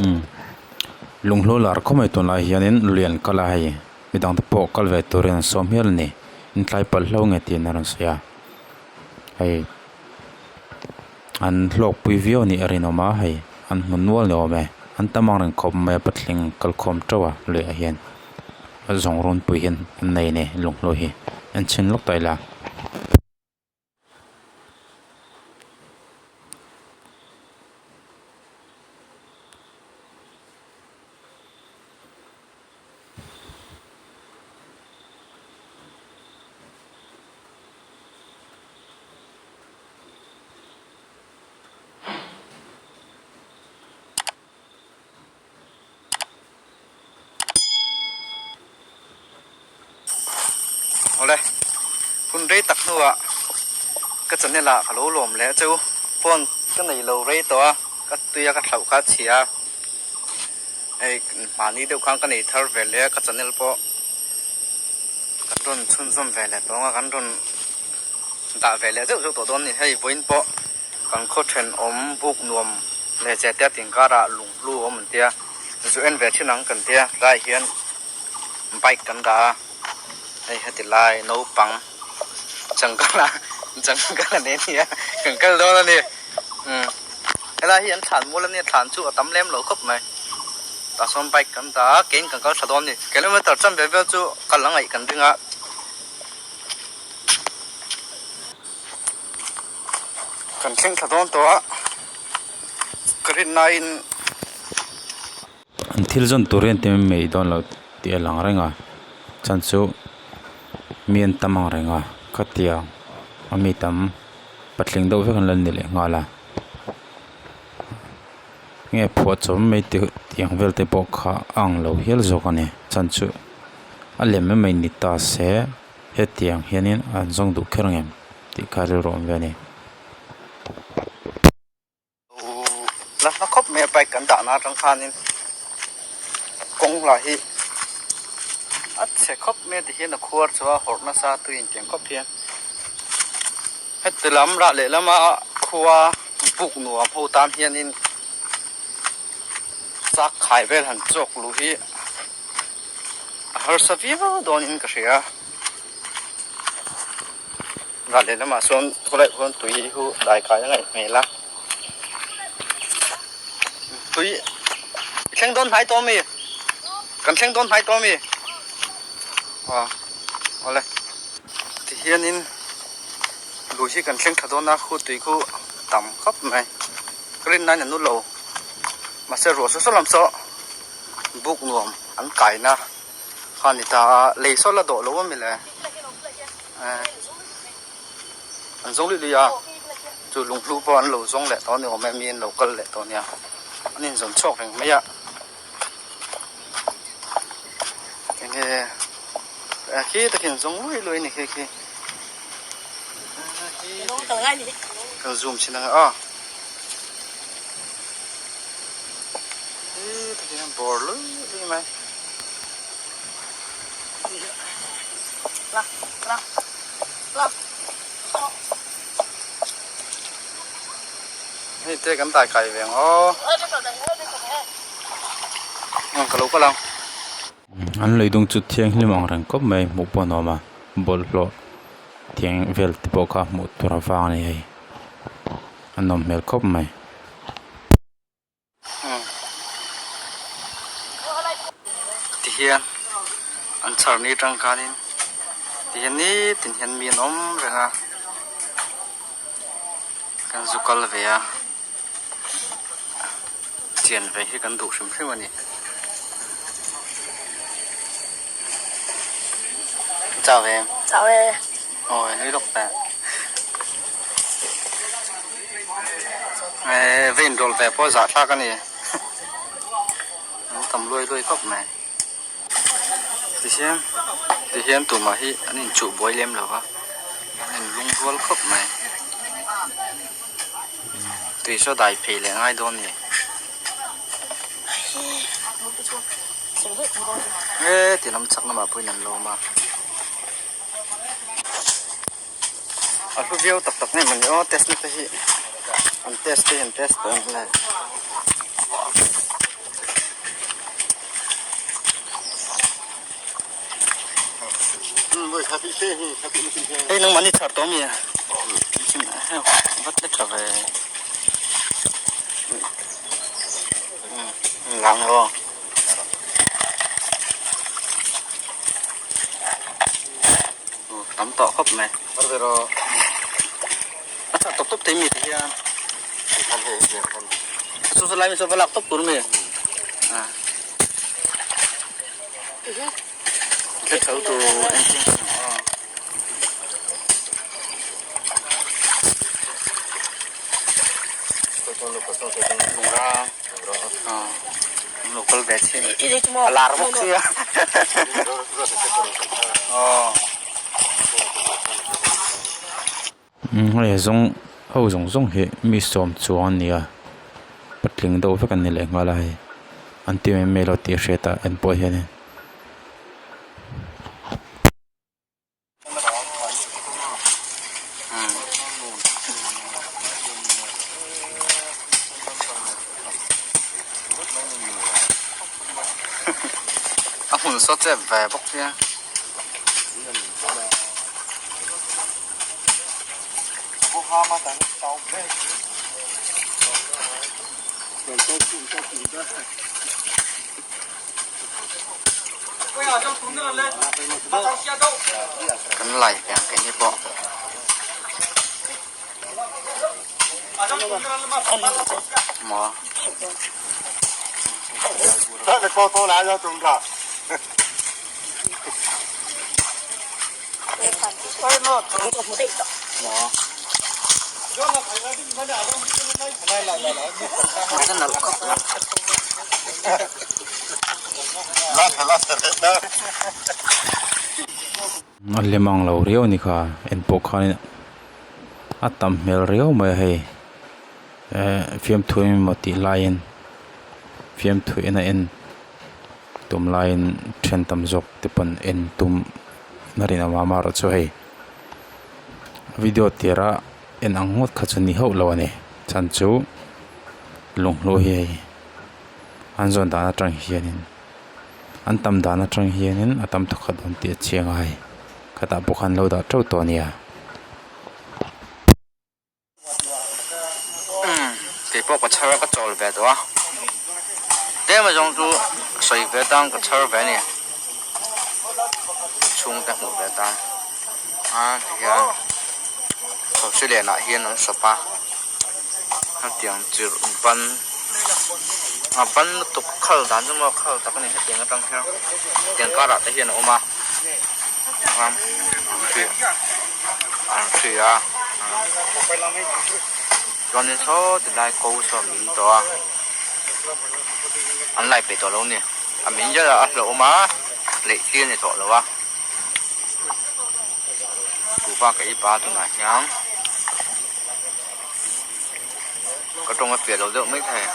Umm lunghlu lar khawp mai tunlai hianin lui an kal a hei midang te pawh kal ve turin an sawm hial a ni intlai palh hlo nge tiin a rawn sawi a hei an hlawkpui viau a nih a rinawm a hei an hmu nual ni awm e an tam ang reng khawp mai a patling kalkhawm teuh a luiah hian a zawng runpui hian an nei a ni lunghlu hi en chhin lawk ta ila. Awle, hun rei tak hnuah ka channel ah ka lo lawm leh a cheu. Phone ka nei lo rei tawh a, ka tui a ka thlauh kha a chhia a. Hei mahni deuh khan ka nei thar ve leh a, ka channel pawh kan rawn chhunzawm ve leh tawh ang a, kan rawn dah ve leh zeuh zeuh tawh dawn a ni. Hei vawiin pawh kan khaw thenawm buk nuam leh che te a tinkarah lunghlu a awm an tia, zu en ve thin ang kan tia tlaiah hian bike kan dah a hei heti lai naupang jungle a jungle a nei ania kan kal dawn a ni umm helai hi an thlan mual ania thlan chu a tam lem lo khawp mai tah sawn bike kan dah a kein kan kal tha dawn a ni kilometer chanve vel chu kal a ngaih kan ring a. Kan thleng thla dawn tawh a ka rinnain. An thil zawn tur hian ti mai dawn lo tih a lang reng a chhan chu mi an tam ang reng a khatia a mi tam patling deuh vek an la ni leh nghal a nge phuahchawm mai tih ang vel te pawh kha a ang lo hial zawk a ni chhan chu a lem em mai ni ta se. Hetiang hianin an zawng duh kher ang em tih kha rilru awm ve a ni. La hma khawp mai a bike kan dahna atang khanin kawng lah hi a chhe khawp mai a tihian a khuar chu a hawrh nasa tui intiang khawp hian heti lam rah leh lama khua buk nuam ho tan hianin chak khai vel han chawk luh hi. A harsa viau dawnin ka hria ral leh lamah sawn khawlai khuan tui hu dai kai a ngaih hmel a tui i thleng dawn hnai tawh ami kan thleng dawn hnai tawh ami aw awle tihianin lui hi kan thleng tha dawn a khu tui khu tam khawp mai ka rin nain a nu lo mahse ruah saw saw lam saw. Buk nuam an kaina kha a ni ta a, lei saw la dawh lo a mi le an zawng luih luih a chu lunghlu pawh an lo zawng leh tawh a ni awm e mi an lo kal leh tawh a nia an inzawn chhuak reng mai a enge khi takin zawng luih luih a ni khi khi kan zoom chhin ang e aw. Bawr lui lui mai. Hei te kan tai kai ve ang aw. Ka lo kal ang. An lui dung chu thianghlim ang reng khawp mai hmuh pawh a nuam a bawlhhlawh thiang vel te pawh kha hmuh tur a vang a ni hei a nawm hmel khawp mai. Tihian an chhar ni atang khanin tihian nitin hian mi an awm reng a kan zu kal ve a chian ve hi kan duh hrim hrim a ni. Chau em? Chau e. Aw nui lawk ta. Eh vein rawlh ve pawh zah thlak a ni. An tam luai luai khawp mai. Tihian tihian tumah hi an inchuh buai lem lo va an inlung rual khawp mai. Tui saw dai phei leh ngai dawn ni. Eh ti lam chak lamah pawhin an lawm a. A hlu viau tak tak em ani aw test na te hi an test te hi an test tawh em le. Hei nangmah ni chhar tawh ami a? Vat le tha ve. Lang lo. Tam tawh khawp mai. A chhar tawp tawp thei mi te hian. Chu chu lai mi chu va lak tawp tur mi. Hre tho tu engtin nge aw. Lungra an lo kal ve thin a lar bawk sia aw. Hei zawng ho zawng zawng hi mi sawm chuang an ni a patling deuh vek an ni leh nghal a hei an ti mai mai lo tih a hriat a en pawh hianin. A hmun saw chep ve bawk sia. Kan lai piang ke ni pawh. Maw. A lem ang lo riau a ni kha en pawh khanin a tam hmel riau mai a hei eh fiamthu emaw tih laiin fiamthu en a en. Tum laiin then tam zawk te pawn en tum na rinawm a amaherawh chu hei video tira en ang ngawt kha chu ni hauh lo a ni chhan chu lunghlu hi hei an zawn dan atang hianin an tam dan atang hianin a tam thawkhat awm tih a chiang a hei khatah pawh khan lo dah teuh tawh a nia. Keipawh ka chhar a ka chawl ve tawh a tlem a zawng chu sawi ve tan ka chhar ve a ni chhungte hmuh ve tan a tihian thosi lianah hian an sawp a hetiang chirh ban a ban lutuk khal dan chu maw khal tak a ni hetiang atang hian hetiang karah te hian a awm a. An hria a chuanin saw tilai ko saw a min tawh a an lai peih tawh lo a ni a min zet a a hlauhawm a leh chi a ni tawh lo a kuhva ka ei pa tunah hian ka tawng a fiah lo deuh maithei.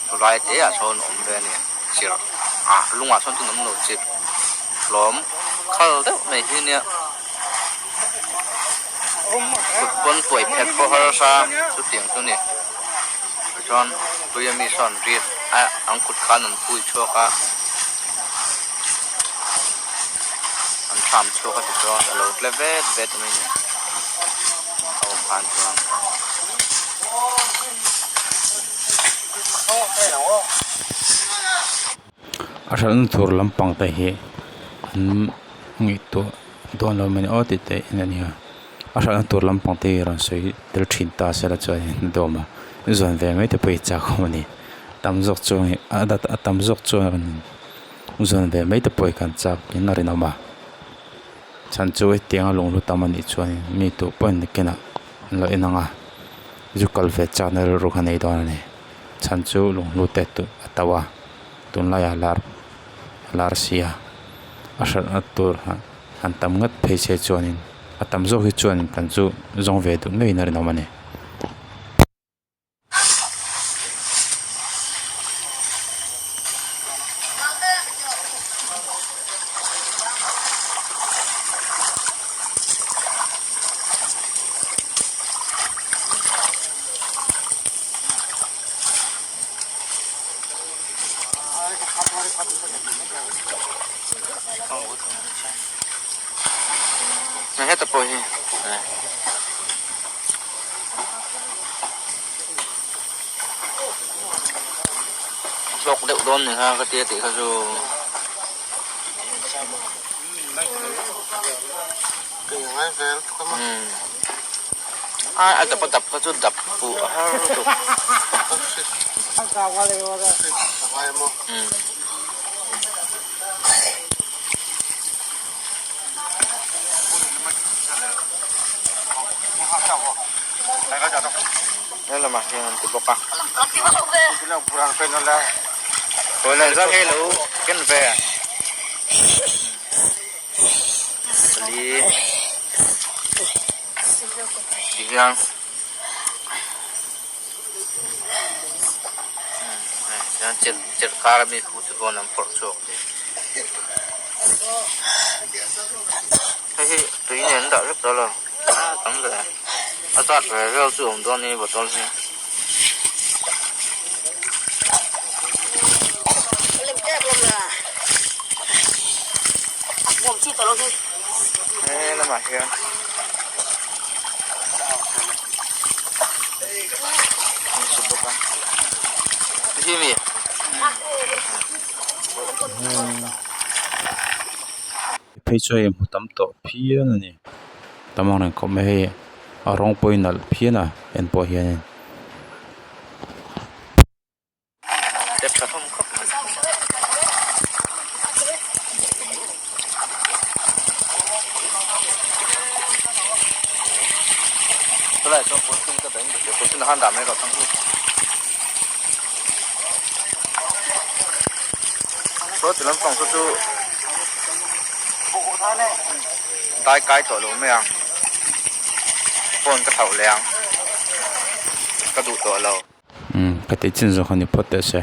Chulai te ah sawn awm ve a ni chirh ah lungah sawn chu an awm lo chirh hlawm khal deuh mai hi nia kut pawn tuai phet pawh harsa chutiang chu a ni tichuan tui ami sawn riat a an kut khan an pui chhuak a an thlam chhuak a tichuan a lo tle vet vet mai a ni a awm khan chuan. A hralhna tur lampang te hi an ngaihtuah dawn lo emaw ni aw tih te en a ni a a hralhna tur lampang te hi rawn sawi tel thin ta sela chuan a dawm a zawn ve mai te pawh hi chak awm a ni tam zawk chuan a tam zawk chuan zawn ve mai te pawh hi kan chak in a rinawm a chhan chu hetianga lunghlu tam a nih chuan mi tu pawhin nakinah an lo en ang a. Zu kal ve chakna rilru kha nei dawn a ni chhan chu lunghlu te chu a to a tunlaiah lar lar si a a hralhna tur han tam ngat phei se chuanin a tam zawk hi chuan kan chu zawng ve duh ngeiin a rinawm a ni. pawh hi hlawk deuh dawn ni kha ka tia tih kha chu. A dap a dap kha chu dap fuh a har lutuk. He lamah hian an ti bawk a. Kawi zat hi lo ken ve a. Pali. Tihian. Chuan chirh chirh kar ami khu chu pawn an phawrh chhuak thei. Hei hi tui nen an dah vek dawn lo a tam ve a zat ve vel chu awm dawn ni bottle hi. He lamah hian. Phei chu hei hmu tam tawh phian a ni tam ang reng khawp mai hei a rawng pawh hi nalh phian a en pawh hianin. Step tha hlawm khawp mai. Chulaiah chuan puitling ka dahin ka hria puitling khan dah mai rawh thang chu. Saw ti lampang saw chu dai kai tawh lo mai ang phone ka thlauh leh ang ka duh tawh lo. Umm ka tih chin zawk a ni phawt teh se.